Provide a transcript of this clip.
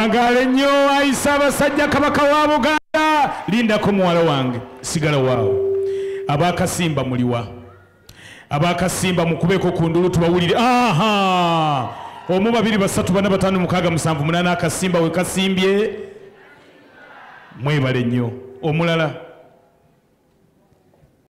Owangaale nnyo ayi Ssaabasajja Kabaka wa Buganda. Lindako muwala wange, sigala waawo. Abakasimba muliwa? Abakasimba mukubeeko ku ndulu tubawulire. Aha, 1, 2, 3, 4, 5, 6, 7, 8. Akasimba we kasimbye. Mwebale nnyo. Omulala.